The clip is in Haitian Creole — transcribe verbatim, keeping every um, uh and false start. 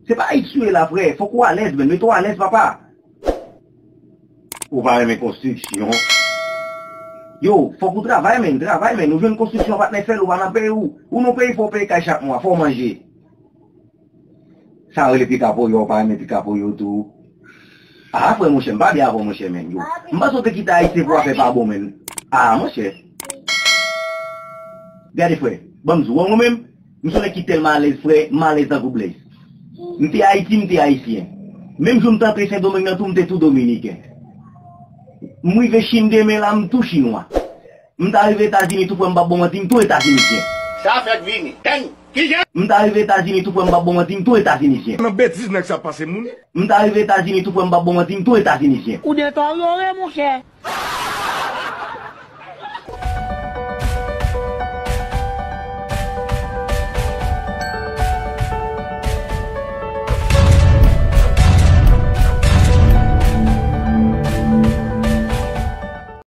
Se pa Ayiti w ye la, frè. Fòk ou alèz, menn. Mete w alèz, papa. Ou pa renmen konstriksyon. Yo, fòk ou travay, menn. Travay, menn. Ou jwenn konstriksyon, patnè, fè l, ou pa nan peyi w. Ou nan peyi, fò w peye kay chak mwa, fò w manje. Sa rele pika pou yo, ou pa renmen pika pou yo tou. Ah, frè, monchè, m pa byen avè w, monchè, menn, yo. M panse w te kite Ayiti pou afè pa bon, menn. Ah, monchè. Gade, frè, ban m di w, mwen menm, m se yon nèg ki tèlman alèz, frè, m alèz tankou Blaze. M te Ayiti, m te ayisyen. Menm jou m te antre Sendomeng nan tou, m te tou dominiken. M rive Chin demen la, m tou chinwa. M ta rive Etazini tou, frè, m p ap ba w manti, m tou etazinizyen. Sa fèk vini. Tèn, kijan? M ta rive Etazini tou, frè, m p ap ba w manti, m tou etazinizyen. Nan betiz nèg sa pase moun. M ta rive Etazini tou, frè, m p ap ba w manti, m tou etazinizyen. Ou deteryore, monchè.